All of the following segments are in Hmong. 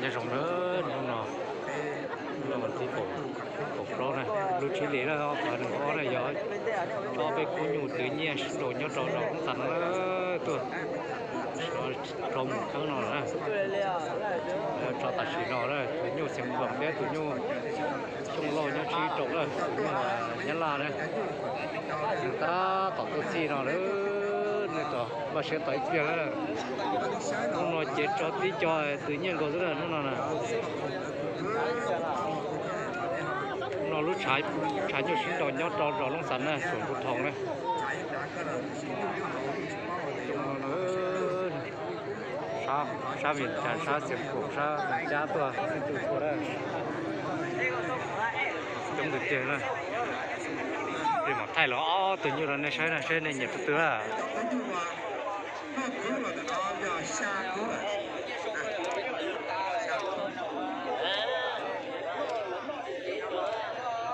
Nyob zoo na, hnub no, hnub no vas thib kaum plaub na, lub tsib hlis na, ob phav nees nkaum ob na, yog tsob peb khub nyuj twv nyiaj sib nraus nyob rau zos Loob Xas no na, tuaj rau mus kheeb no na. Tso tam sim no na, tus nyuj Xeev Khuam thiab tus nyuj Xyooj Lauj nyob sib nraus na, tus nyuj Nyab Laj na, tab tom tuaj txij no na, nej tos npaj siab tos ib pliag na. Hnub no ces tso tib co twv nyiaj nkaus xwb na hnub no na. Hnub no lub tshav nyuj sib nraus nyob rau zos Loob Xas na, xum Npub Thoo na. Sab Vim Cas, sab Xeev Khuam, sab Moos Cab tuaj, tuaj tuaj na. Coob tiag tiag na. Peb mam thaij los ob tug nyuj rau nej saib na, saib nej nyiam tus twg na.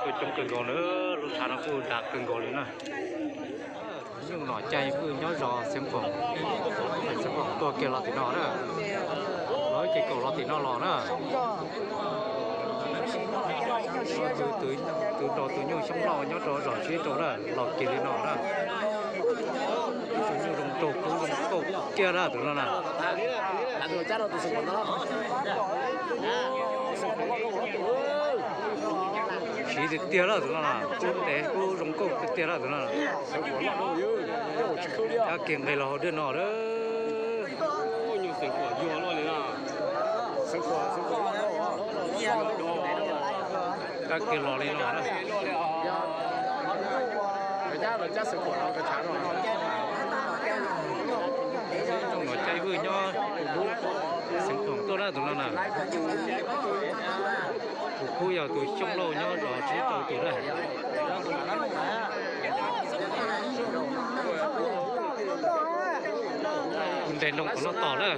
Kuj coob kawg nkaus na, lub tshav no kuj dav kawg nkaus li na. Nyuj nom caij kuj nyob zos Xeev Khuam, Xeev Khuam tuaj kiag los tim no na, los ces kaum los tim no los na. Twv nrog tus nyuj Xyooj Lauj nyob rau zos sib rau na, los kiag li no na. Tus nyuj zoo nraug kub zoo nkauj kiag na tus no na. Siv tiag tiag lawm tus no na, kub ntev kub zoo nkauj tiag tiag lawm tus no. Kab kiag nqis los hauv dej no lawm. Kab kiag los li no na. Nyuj nom caij vwj nyob Xeev Khuam tuaj na tus no na. Tus khub yog tus Xyooj Lauj nyob zos sib rau tus na. Kuv nres nroo qhov no tom na.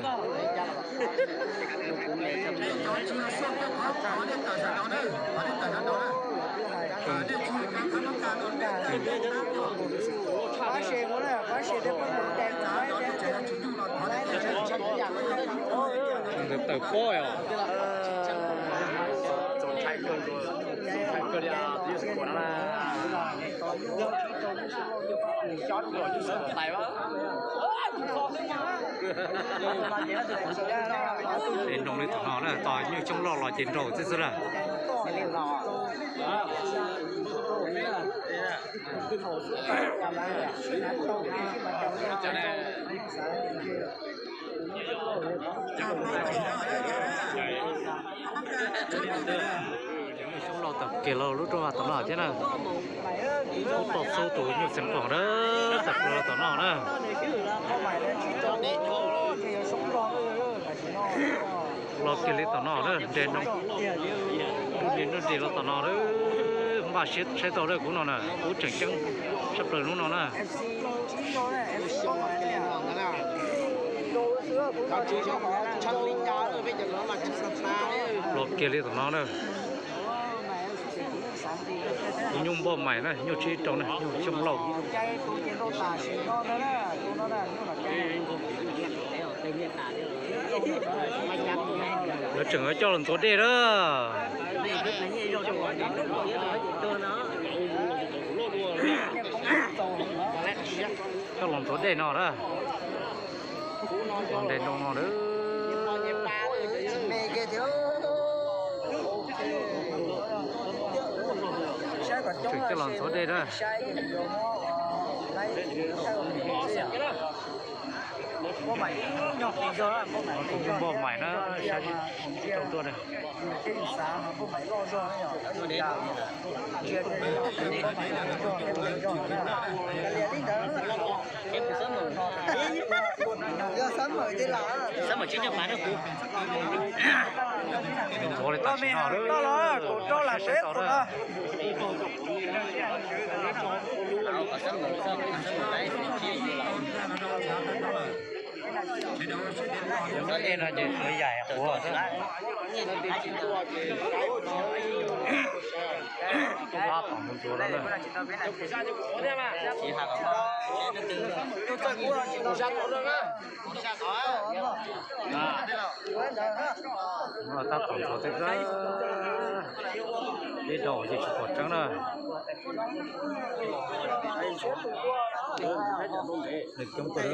Ntawd tawm pob os. Ces nroo li thaum no na, tos nyuj Xyooj Lauj los ces nrau xwb xwb na. Nyuj Xyooj Lauj tawm kiag los lub rooj vag tom no thiab na. Tau xub tus nyuj Xeev Khuam na, tawm kiag los tom no na. Los kiag li tom no na, nres nroo, nres nroo los tom no na. Npaj siab saib tau lawm, kuv no na, kuv tseem ceeb tshaj plaws hnub no na. Los kiag li tom no na. Tus nyuj Npauj Maim na, nyuj tsib rau na, nyuj Xyooj Lauj. Lawv tseem yuav coj los ntxuav dej na. Coj los ntxuav dej no na. Los nres nroo no na. Tseem coj los ntxuav dej na. Tus nyuj Npauj Maim na, saib tsis tau tuaj na. Ntxuav li tam sim no, kuv rau lam peb qhov no. Dej no ces tsuav yaim quav xwb. Ob tom ntxuav no na. No tab tom ntxhov tej, peb rau ces tsis pom tseeb na. Nws coob kawg,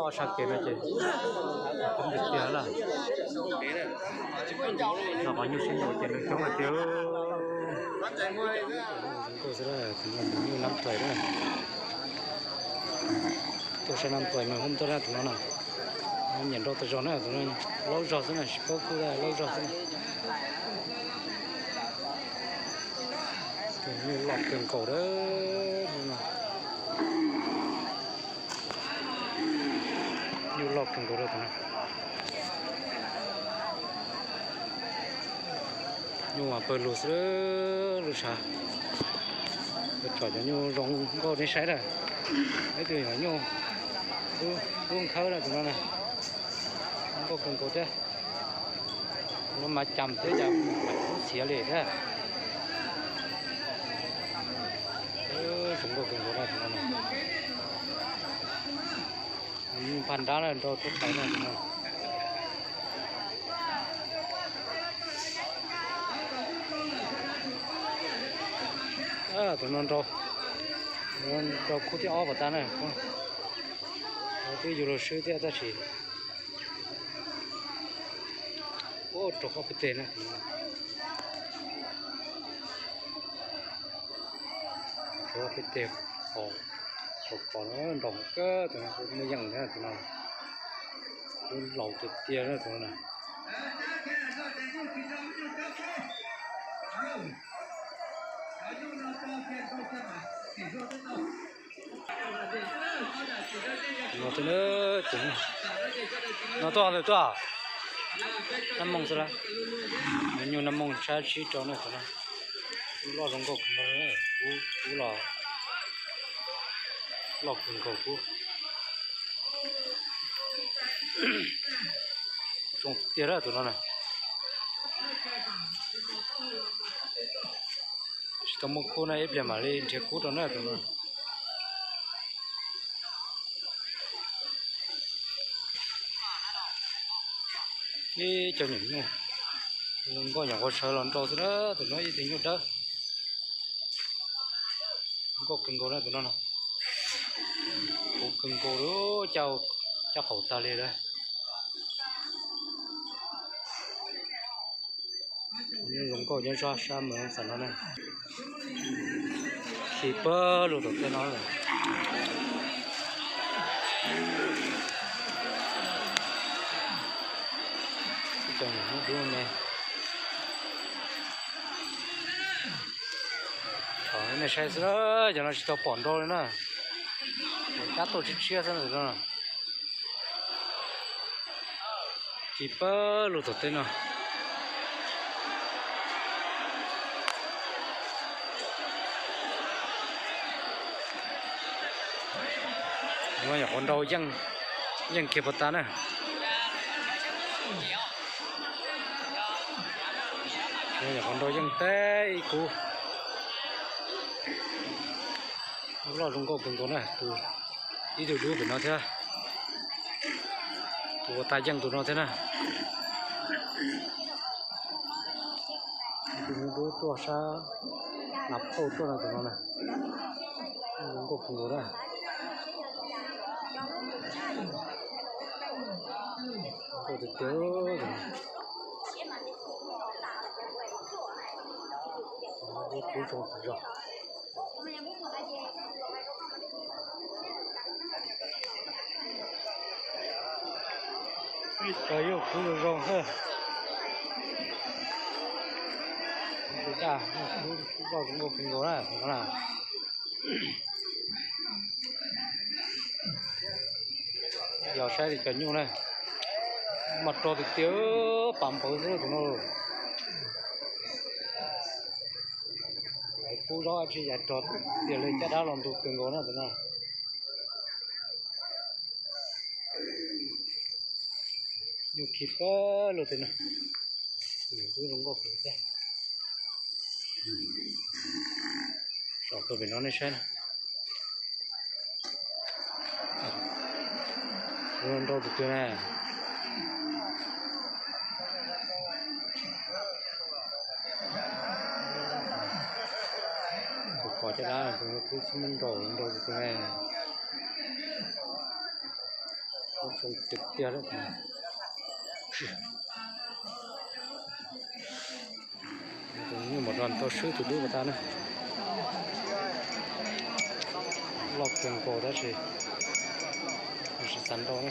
ob sab kev no ces coob tiag tiag lawm. No qhov nyuj sib ntaus ces nws coob tiag tiag. Zoo nkauj xwb, tus no nyuj nab tais na. Tuaj saib nab tais mas hub tuaj na tus no na. Nyiam nrau tas zog na tus no, laub zog xwb na, tsis paub kub dab laub zog xwb na. Tus nyuj loj kawg nkaus na. Nyuj loj kawg nkaus tus no. Nyuj mas pawg lug xwb lub sav. Tsom cov nyuj zoo nkauj nej saib na. Ib tug nyuj dub nkhawb na tus no na. Zoo nkauj kawg nkaus thiab. No mas cam thiab cas kub txiav li thiab. Zoo nkauj kawg nkaus na tus no na. Nyuj phaj nrab na, nrau tuaj tais na tus no. Tus no nrau, nrau khub thib ob pas tag na. Twb yug los swb thiab tab sis ua rau qhov peb teg na. Rau qhov peb teg, qhov, qhov, qhov nrau kawg tus no kuj muaj yeej thiab tus no. Kuj laus tiag tiag na tus no na. No tuaj, no tuaj, tuaj, nab mooj xwb lawm. Nyuj nab mooj tsab tsib rau na tus no. Kub loj zoo nkauj kawg nkaus, kub, kub los loj kawg nkaus kub. Zoo tiag tus no na. Tsis tau muaj khub na, ib pliag mam li nrhiav khub rau na tus no. Ib co nyuam nyuj, zoo nkauj nyuam qhuav sawv los nrau xwb na, tus no ib tug nyuj dawb. Zoo nkauj kawg nkaus na tus no no. Qhuav kawg nkaus li, caj qaum tag li lawm. Zoo nkauj nyob zoj sab mus xam no na. Khi pawg lug tom tej no lawm. Ib co nyuam nyuj dub me. Thaum nej saib xwb, cov no tsis tau pom nrau li na. Cab tuaj tshiab tshiab xwb no. Khi pawg lug tom tej no. Nyuam qhuav nrau yeej, yeej kiag puas tas na. Nyuam qhuav nrau yeej teb ib kub. Loj zoo nkauj kawg nkaus na, tus, ib tug dub pem no thiab. Tus ua tag yeej tus no thiab na. Tus dub tuaj sab Nas Phauj tuaj no tus no na. Zoo nkauj kawg nkaus na. Nkauj tiag tiag. Kub zoo zog. Cov yog kub zoo zoo xwb. Tus daj, kub loj zoo nkauj kawg nkaus na no na. Yog saib li cov nyuj na, mas rog tiag tiag, pam npawv xwb tus no. Kub zaub dab tsi yam rog tiag li, caj dab los ntug kawg nkaus na tus no. Nyuj khi pawg lug tej no. Kub zoo nkauj kawg thiab. Saum kawg pem no nej saib na. Nrau tus twg na. Dab tus no twb txhob muab nraus nraus tus ne. Zoo tiag tiag lawm. Tus nyuj maum dog tau swb tus dub pas tas na. Loj kawg nkaus tab sis tsis xav nrau na.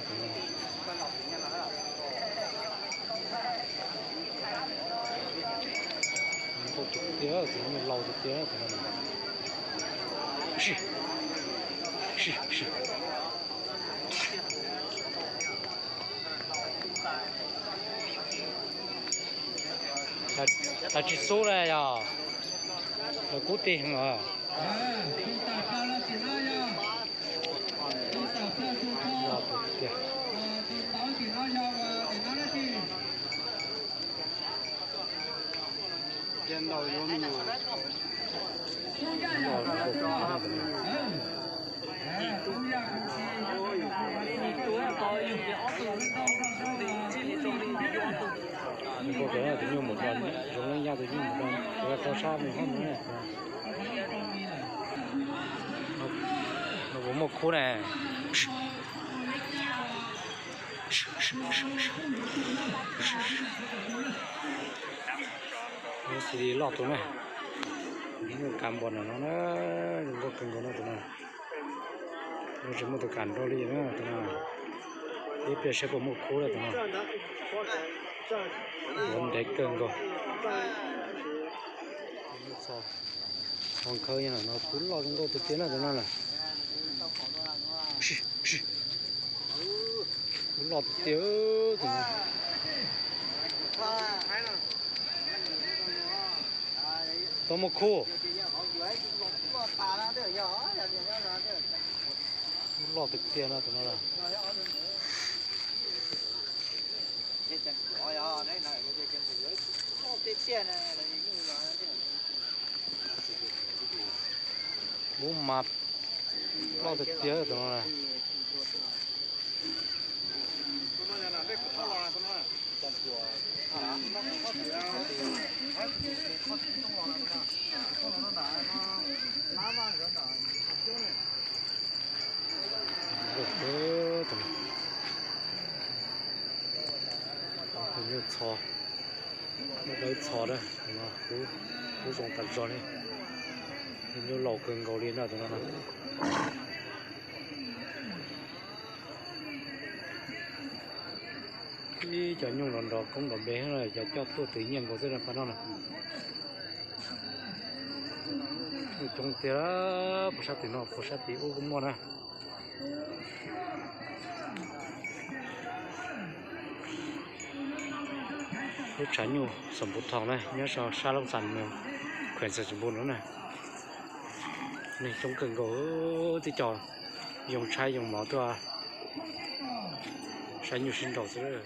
Nkaus tiag tiag, tus nyuj laus tiag tiag tus no. Tag tsis xub na yog, lawv kub tig heev os. Tus nyuj maum dog, zoo li yog tus nyuj maum dog, tau sab mus hauv no. No puas muaj khub ne? Xws li loj tus na, nyuj kav npua no na, zoo nkauj kawg nkaus no tus no. No tsis muaj tus kam nrau li na tus no. Ib pliag saib puas muaj khub na tus no. Ua ntev kawg nkaus. Txho khawb no kuj loj zoo nkauj tiag tiag na tus no na. Kuj loj tiag tiag tus no. Tau muaj khub. Kuj loj tiag tiag no tus no. Lub mas loj tiag tiag tus no. Tus nyuj txho, nyuj dawb txho na, kub zoo tas zog li. Nyuj laus kawg nkaus li na tus no. Ib cov nyuj nrov nrov koob nrov npe, cov coj tuaj twv nyiaj nkaus xwb na pab no na. Nyuj coob tiag, puag sab tim no puag sab tim ub kuj muaj na. Lub tshav nyuj Xam Npus Thoo na, nyob sab Looj Xam, khuem Xam Npus no na. Neeg coob kawg nkaus, tib co yoo tshaib yoo mov tuaj saib nyuj sib nraus xwb.